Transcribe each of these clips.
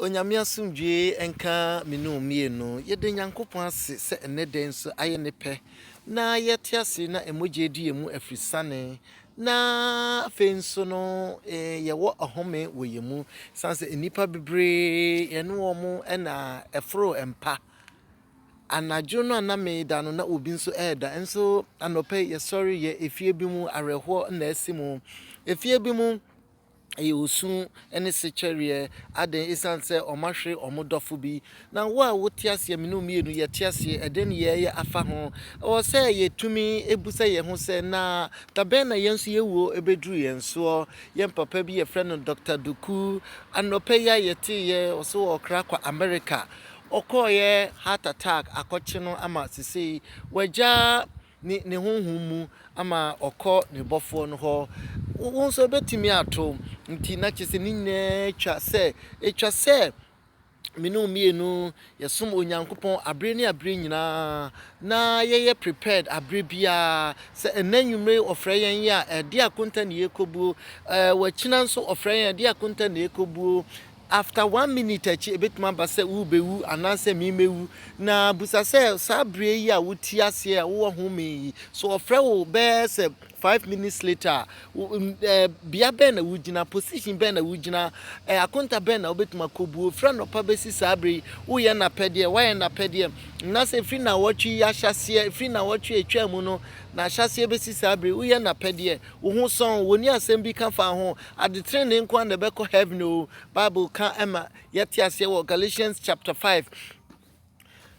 Onyame asomdwie nka me ne wo mmienu. Yɛda Nyankopɔn ase sɛ ɛnnɛ da yi nso ayɛ ne pɛ na yɛte ase na mogya adi yɛn mu afirisane na afei nso no eh, yɛwɔ ɔhome wɔ yɛn mu. San sɛ nnipa bebree yɛne wɔn na ɛforo mpa. Anadwo no a na meda no na obi nso ɛreda. Nso anɔpa yi yɛsɔre yɛ efie bi mu awerɛhoɔ na asi mu. Efie bi mu Ɛyɛ osu ne sekyɛreɛ. Adɛn? Esiane sɛ wɔahwere wɔn dɔfo bi. Na wo a wote aseɛ, me ne wo mmienu yɛte aseɛ, ɛdɛn ne yɛreyɛ afa ho? Ɛwɔ sɛ yɛtumi bisa yɛn ho sɛ, na da bɛn na yɛn nso yɛn wuo bɛduru yɛn soɔ? Yɛn papa bi yɛfrɛ no Dɔkta Duku, anɔpa yi a yɛteeɛ, ɔse ɔrekra kɔ Amerika. Ɔkɔeɛ heart attack akɔkye no ama sesei wagya ne ne honhom mu ama ɔkɔ ne bɔfoɔ no hɔ. Wo nso ɛbɛtumi ato. Nti na kyerɛ sɛ ne nyinaa twa sɛ, ɛtwa sɛ me ne wo mmienu yɛsom Onyankopɔn abere ne abere nyinaa na yɛyɛ prepared abere biara sɛ ɛnɛ anwummere ɔfrɛ yɛn yi a ɛde akonta ne yɛkɔbuo, ɛɛ wakyina nso ɔfrɛ yɛn ɛde akonta ne yɛkɔbuo. After one minute akyi ebetumi aba sɛ wubewu anaasɛ mimewu. Na bisa sɛ, saa bere yi a wote aseɛ a wowɔ home yi, so ɔfrɛ wo bɛyɛ sɛ 5 minutes later a, bea bɛn na wugyina, position bɛn na wugyina, akonta bɛn na wobetumi akɔbuo? Firi anɔpa bɛsi saa bere yi, woyɛ n'apɛdeɛ, woayɛ n'apɛdeɛ? Anaasɛ firi nnawɔtwe yi ahyɛaseɛ, firi nnawɔtwe a etwaa mu no, n'ahyɛaseɛ bɛsi saa bere yi, woyɛ n'apɛdeɛ? Wo ho sɔn, wonni asɛm bi ka fa ho. Ade trenee nko ara na ɛbɛkɔ heaven o. Bible ka ma yɛte aseɛ wɔ Galatians chapter 5,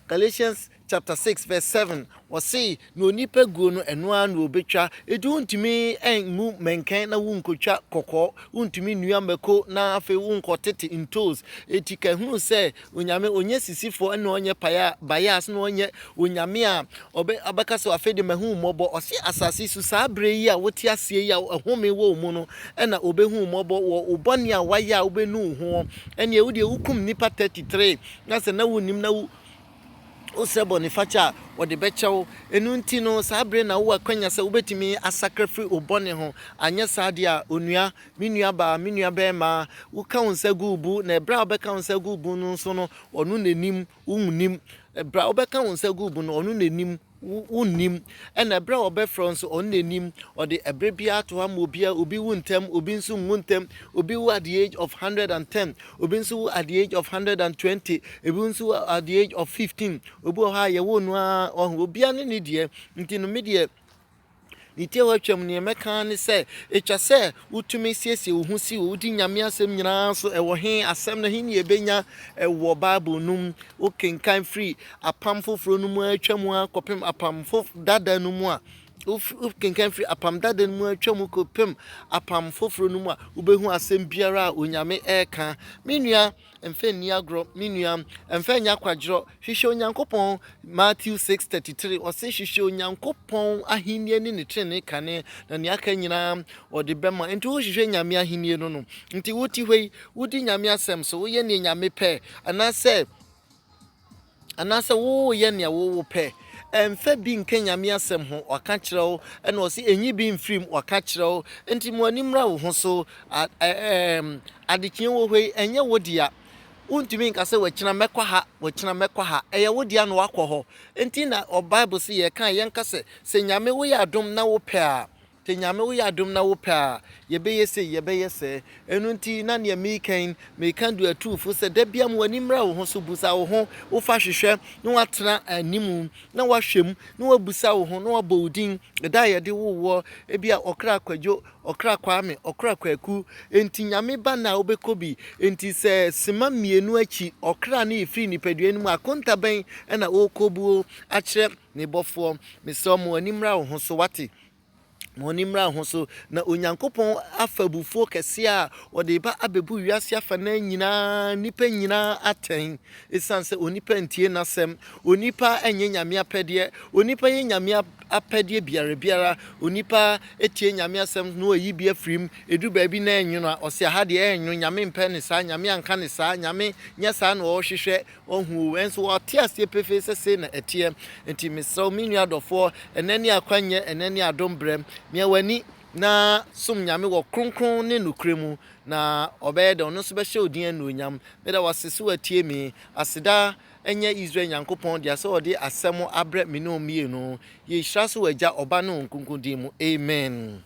Galatians chapter 6 verse 7. Ɔse, na onipa guo no, ɛno ara na ɔbɛtwa. Enti wontumi ngu mɛnkɛn na wonkɔtwa kɔkɔɔ. Wontumi nnua mako na afei wonkɔtete ntoos. Enti ka hunu sɛ Onyame ɔnyɛ sisifoɔ ɛna ɔnyɛ paya bias na ɔnyɛ Onyame a ɔbɛ ɔbɛka sɛ afei de mahu wo mmɔbɔ. Ɔse asase so saa berɛ yi a wote aseɛ yi a ɛhome wɔ wo mu no ɛna ɔbɛhu wo mmɔbɔ wɔ wo bɔne a wayɛ a wobɛnu wo ho. Ɛneɛ wodeɛ wokum nnipa 33 na sɛ na wonnim na wo wosrɛ bɔnefakyɛ a wɔde bɛkyɛ wo. Ɛno nti no saa berɛ na wowɔ akwanya sɛ wobɛtumi asakra firi wo bɔne ho. Anyɛ saa deɛ a onua Me nuabaa, me nuabarima, woka wo nsa gu wo bo, na ɛberɛ a wobɛka wo nsa gu wo bo no nso no, ɔno n'anim, wonnim. Ɛberɛ a wobɛka wo nsa gu wo bo no, ɔno n'anim, wonnim. Ɛna ɛberɛ a wɔbɛfrɛ wo nso, ɔno n'anim. Ɔde ɛberɛ biara to hɔ ama obiara, obi wu ntɛm, obi nso nwu ntɛm, obi wu at the age of 110, obi nso wu at the age of 120, ebi nso wu at the age of 15, obi wɔ hɔ a yɛwoo no ara, ɔho, obiara ne ne deɛ. Nti no me deɛ, Ne tiawa twam, nea mɛka ara ne sɛ, etwa sɛ wotumi siesie wo ho si wodi Nyame asɛm nyinaa so. Ɛwɔ he? Asɛm no, he ne yɛbɛnya? Ɛwɔ Bible no mu. Wokenkan firi Apam Foforɔ no mu ara twa mu ara kɔpem Apam fof Dada no mu a, wokenkan firi Apam Dada no mu ara twa mu kɔpem Apam Foforɔ no mu a, wobɛhu asɛm biara a Onyame ɛreka. Me nua, Mfa nni agorɔ, me nua. Mfa nyɛ akwadworɔ. Hwehwɛ Onyankopɔn. Matthew 6:33, ɔse, Hwehwɛ Onyankopɔn ahennie ne ne trenee kane, na nea aka nyinaa ɔde bɛma. Nti wohwehwɛ Nyame ahennie no no. Nti wote hɔ yi, wodi Nyame asɛm so, woyɛ nea Nyame pɛ, anaasɛ Anaasɛ woreyɛ nea wo wopɛ. Ɛmfa bi nka Nyame asɛm ho, waka kyerɛ wo, ɛna ɔse enyi bi mfiri mu, waka kyerɛ wo. Nti mo ani mmra wo ho so. A, ɛɛm, adekyeɛ wɔ hɔ yi, ɛnyɛ wo dea. Wontumi nka sɛ wakyina mɛkɔ ha, wakyina mɛkɔ ha. Ɛyɛ wo dea na wakɔ hɔ. Nti na ɔ Bible se yɛka a, yɛnka sɛ, sɛ Nyame woyɛ adom na wopɛ a, Sɛ Nyame woyɛ adom na wopɛ a, yɛbɛyɛ sei, yɛbɛyɛ sɛɛ. Ɛno nti, na neɛ mereka yi, mereka du atuufo sɛ, da biara ma w'ani mmra wo ho so, busa wo ho, wofa hwehwɛ, na woatena animu, na woahwɛ mu, na woabusa wo ho, na woabɔ wo din, ɛda a yɛde woo woɔ, ebia ɔkra Kwadwo, ɔkra Kwame, ɔkra Kwaku, enti Nyame ba no a wobɛkɔ bi. Enti sɛ sima mmienu akyi, ɔkra no refiri nipadua no mu a, akonta bɛn na worekɔbuo akyerɛ ne bɔfoɔ? Mesrɛ wo, ma w'ani mmra wo ho so, woate? Ma wɔn ani mmra ho so, na Onyankopɔn afa abufuo kɛseɛ a ɔde reba abɛbu wiase afanan nyinaa, nnipa nyinaa atɛn. Ɛsiane sɛ onipa ntie n'asɛm, onipa nyɛ Nyame apɛdeɛ, onipa yɛ Nyame apɛdeɛ biara biara, onipa tie Nyame asɛm na wayi bi afiri mu, ɛduru baabi na ɛnwono a, ɔse aha deɛ ɛnwono, Nyame mpɛ ne saa, Nyame anka ne saa, Nyame nyɛ saa na ɔrehwehwɛ. Wahu o, nanso wate aseɛ pefee sɛ sei na ɛteɛ. Enti mesrɛ wo, me nua dɔfoɔ, ɛnnɛ ne akwanyɛ, ɛnnɛ ne adom berɛ. Mia w'ani. Na som Nyame wɔ kronkron ne nokorɛ mu, na ɔbɛyɛ dɛ ɔno nso bɛhyɛ wo din anuonyam. Meda wo ase sɛ woatie me. Aseda nyɛ Israel Nyankopɔn dea sɛ ɔde asɛm abrɛ me ne wo mmienu. Yɛhyira so wɔ Agya, Ɔba ne Honhom Kronkron din mu. Amen.